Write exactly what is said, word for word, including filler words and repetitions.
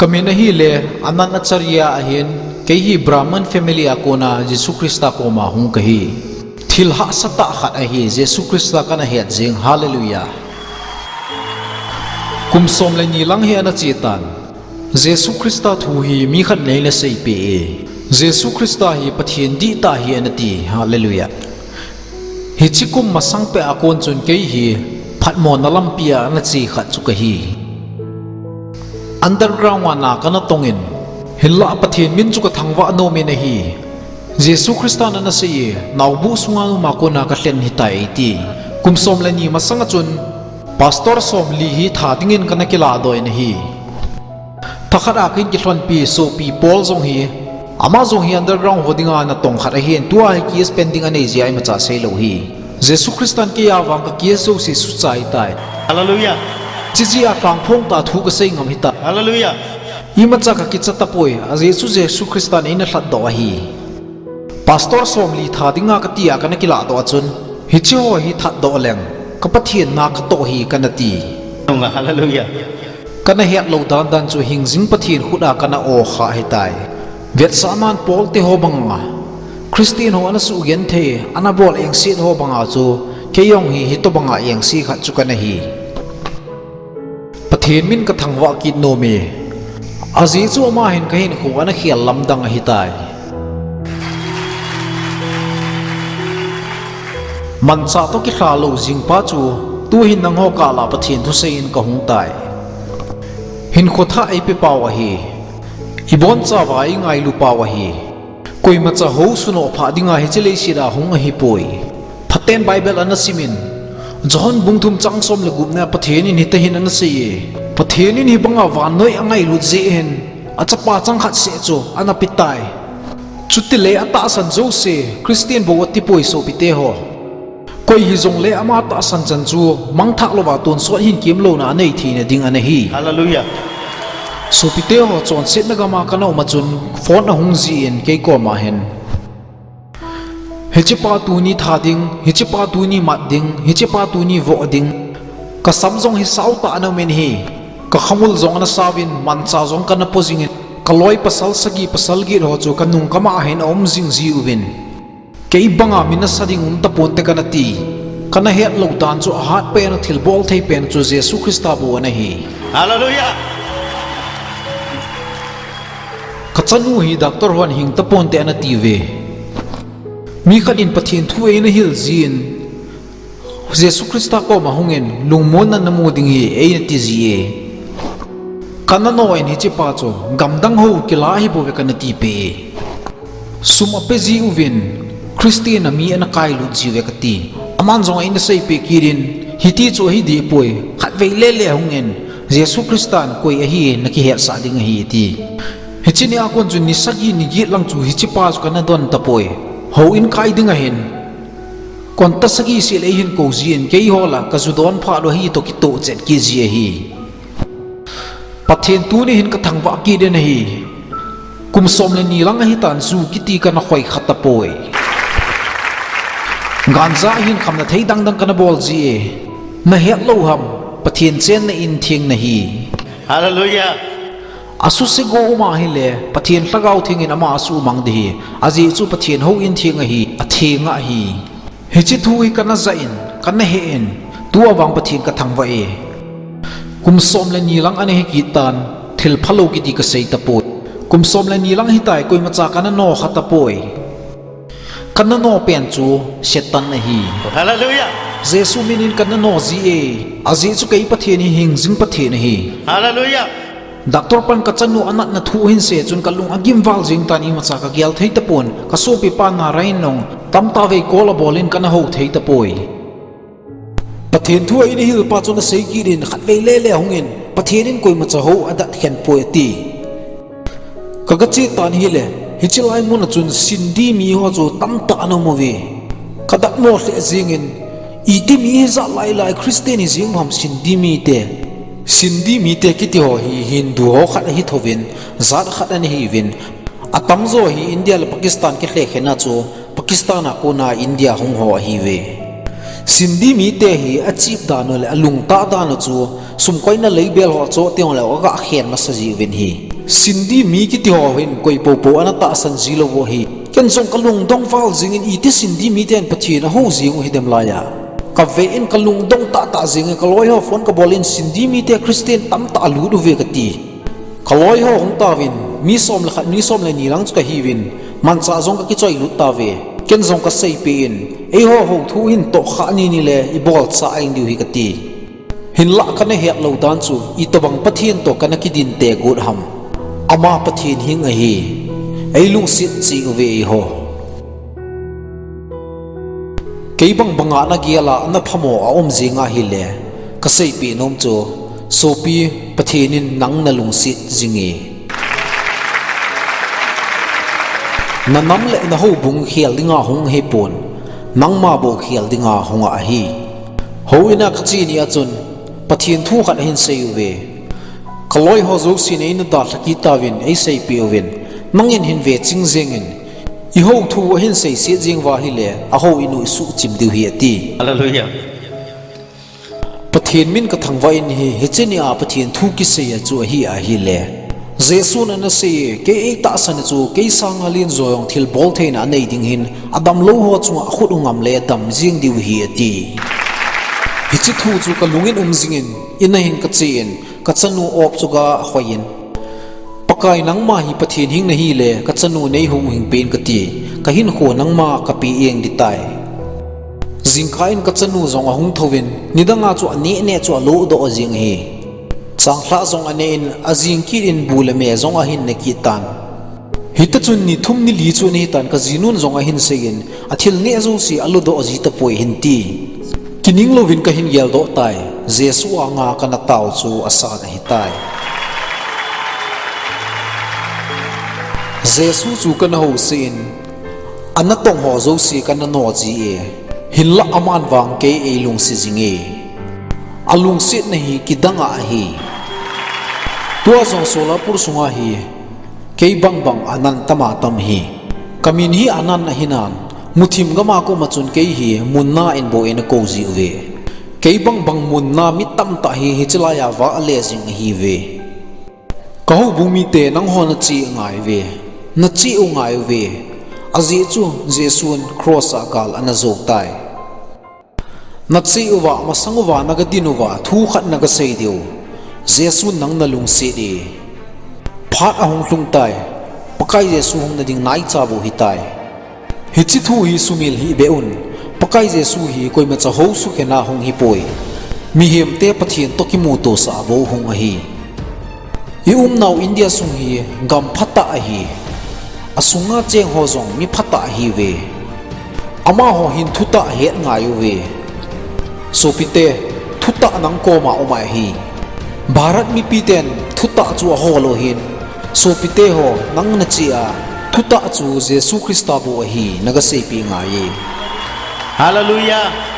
Kamin ahile Anand Acharya ahin, kei hi Brahman family a kona Jesu Christa koma hung kahi. Thil hahsatah khat ahi, Jesu Christa kana het jing. Hallelujah. Kum som le ni lang hi ana che tan. Jesu Christa thu hi mi khat in eina seipeh e. Jesu Christa hi Pathen dihtah ahi ana ti. Hallelujah. Hiche kum masang peh a kon chun kei hi phatmona lampi a ana che khat chu kahi. Underground a na kana tongin, hinlah Pathen min chu kathangvah nomin ahi. Jesu Christan ana sei e, naobu sunga uma kona kalhen hitai eiti. Kum som le ni masanga chun, Pastor somli hi tha dingin kana kiladoh in ahi. Thakhat a kin kilhonpi sopi Paul jong hi, ama jong hi underground ho dinga natong khat ahin, tua hi case pending anei jeh a imacha seilou hi. Jesu Christan kei a vang ka case jouse suchai tai. Hallelujah. Chijeh a lhangphong tah thu kasei ngam hitai. Hallelujah. Imacha kakicha tapoi, ajeh chu Jesu Christan eina lhatdoh ahi. Pastor somli tha dinga kati a kana kilahdoh a chun, hicheho hi thatdoh leng, ka Pathen na katoh hi kana ti. Hallelujah. Kana hetlou dandan chu hingjing Pathen khut a kana o kha hitai. Vetsahnan Paul teho banga, Christian ho ana sugenthei, ana bol engset ho banga chu, kei jong hi hitobanga engse khat chu kana hi. Pathen min kathangvah kit nom e. Ajeh chu ama hin kahinkho ana khel lamdang ahitai. Manchah toh kilha lou jingpa chu, tuhin nangho kah lah Pathen thusei in kahung tai. Hinkho thah eipe pau ahi. Ibonchauva eingailu pau ahi. Koimacha hou sunoh phah dinga hiche leiset a hung ahipoi. Phaten Bible ana simin, John bung thum chang som le gup na Pathen in hitahin ana sei e. Pathen in hibanga vannoi angailut jeh hin, achapa changkhat seh chu ana petai. Chutile atahsan jouse, Christian bou atipoi sopite ho. Koi hijongle ama tahsan chan chu mangthah louva tonsot hinkemlouna anei theina ding ana hi. Hallelujah. Sopite ho, chonsetna gama kana um a chun phone ahung jih in kei koma hin, hichepa tuni tha ding, hichepa tuni mat ding, hichepa tuni voh ding. Kasam jong hi sautah ana um in ahi. Kakhamul jong ana sauvin, manchah jong kana po jingin, kaloi pasal sagi pasal get ho chu kanung kamah a hin aum jing jiuvin. Kei banga mi nasa ding um taponte kana ti. Kana hetlou dan chu ahat pen a thilbol thei pen chu Jesu Christa bou ana hi. Hallelujah. Kachanu hi doctor hon hing taponte ana tiuve. Mi khat in Pathen thu eina hil jin, Jesu Christa koma hungin lungmonna namu ding ahi eina ti ji e. Kana no in hichepa chu gamdang ho kila ahibouve kana tipeh e. Sum ape jiuvin, Christian a mi ana kailut jiuve kati. Aman jong eina seipeh kit in, hiti chu ahi dehpoi, khatvei lele hungin, Jesu Christan koi ahi nakihetsah ding ahi ati. Hiche nia kon chun ni sagi ni get lang chu hichepa chu kana don tapoi. Houin kai ding ahin, konta sagi sel eihin kou jin, keiho lah kaju don phat lou ahi toh kitoh chet kit ji ahi. Pathen tuni hin kathangvah kit in ahi. Kum som le ni lang ahitan, ju kiti kana khoi kha tapoi. Ganja ahin khamna thei dangdang kana bol ji e. Nahet lou ham, Pathen chenna in theng nahi. Hallelujah. Asuse go um ahile, Pathen Lhagao Theng in ama asumang ding ahi. Ajeh chu Pathen houin theng ahi, atheng ahi. Hiche thu hi kana jah in, kana he in, tua vang Pathen kathangvah e. Kum som le ni lang ana hi kit tan, thil phalou kiti kasei tapoi. Kum som le ni lang ahitai, koimacha kana no kha tapoi. Kana no pen chu Satan ahi. Hallelujah. Jesu min in kana no ji e. Ajeh chu kei Pathen hi hingjing Pathen ahi. Hallelujah. Doctor pan kachanu anatna thu ahin sei chun kalung agim val jing tan, imacha kagel thei tapon, kasopipa Narayan jong tamtah vei call abol in kana hou thei tapoi. Pathen thu a eina hilpa chun asei kit in, khatvei lele hungin, Pathen in koimacha hou adat khen poi ati. Ka, kache tan ahile, hiche lai mun a chun Sindhi mi ho chu tamtah ana um uve. Kadatmo lheh jingin, iti mi hijat lai lai Christian hijing ham Sindhi mite. Sindhi mite kiti ho hi Hindu ho khat ahi thouvin, jat khat ana hiuvin. Atamjo hi India le Pakistan kilhekhen a chu Pakistan a kona India hung ho ahiuve. Sindhi mite hi achep dan u le alungtah dan u chu sumkoina leibel ho achoh teng le aga khen masa jiuvin ahi. Sindimi kiti ho hin koi popo ana tahsan ji lou u ahi. Ken jong kalungdong val jingin iti Sindimi ten Pathen ahou jing u hidem laiya. Kave in kalungdong tahtah jingin kaloi ho phone kabol in Sindimi te Christian tamtah alut uve kati. Kaloi ho hung tauvin, mi som le khat, mi som le ni lang chu kahiuvin, manchah jong kakichoi lut tauve. Ken jong kaseipeh in, eiho houthu hin tohkhah ni ni le ibol chah ing diu hi kati. Hinlah kana hetlou dan chu, itobang Pathen toh kana kidin te got ham. Ama Pathen hing ahi, eilungset cheh uve eiho. Kei bang banga nagel a, naphamo aum jing ahile, kaseipeh nom chu, sopi Pathen in nang nalungset jinge. Nanam le nahoubung khel dinga hung ahipon, nangma bou khel dinga hung ahi. Houin a kache ni a chun, Pathen thu khat ahin sei uve. Kaloi ho jousen eina dalha kit tauvin eiseipeh uvin, nangin hin veching jengin, ihouthu ahin seiset jeng uva ahile, ahouin u isuhchim diu hi ati. Hallelujah. Pathen min kathangvah in hi, hiche nia Pathen thu kisei a chu ahi ahile. Jesun ana sei e, kei eitahsan a chu, kei sanga lenjo jong thilbol theina anei ding hin, adamlou ho chunga akhut u ngam le dam jeng diu hi ati. Hiche thu chu kalungin um jingin, in a hin kachen, kachanu op chu kahoiyin, Pakai nangma hi Pathen hing nahile, kachanu neihung hing pen kati, kahinkho nangma kapeh eng ditai. Jingkah in kachanu jong ahung thouvin, nidanga chu aneh neh chu alodoh jeng ahi. Changlhah jong aneh in, ajing kit in bu le me jong ahin ne kit tan. Hitichun ni thum ni li chu ana hitan kajinun jong ahin seiyin, athil neh jouse alodoh ji tapoi hin ti. Kining louvin kahin geldoh tai, Jesu anga kana tao chu asan ahitai. Jesu chu kana house in, ana tong ho jouse kana noji e, hinlah aman vang kei eilungset jinge. Alungsetna hi kidang ahi. Tua jong Solapur sunga hi, kei bangbang Anand tama tam hi. Kamin hi Anand ahinan, muthim gama koma chun kei hi Munna in bou eina kouji uve. Kei bangbang Munna mi tamtah hi hiche laiya vah le jing ahiuve. Kahoubung mite nangho nache angaiuve. Nache u ngaiuve. Ajeh chu Jesun cross a gal ana jou tai. Nache uva, masang uva, nagadin uva, thu khat nagasei diu. Jesun nang nalungset e. Phat ahung lhung tai. Pakai Jesu hungna ding naicha bou hitai. Hiche thu hi sumil hih beh un. Pakai Jesu hi koimacha hou sukhen a hung hipoi. Mihemte Pathen toh kimutosah a bou hung ahi. I umnau India sung hi gam phatah ahi. Asunga cheng ho jong mi phatah ahiuve. Amaho hin thutah het ngaiuve. Sopite, thutah nang koma um ahi. Bharat mipiten thutah chu ahol u hin, sopite ho, nang nache a, thutah chu Jesu Christa bou ahi, nagaseipeh ngai e. Hallelujah.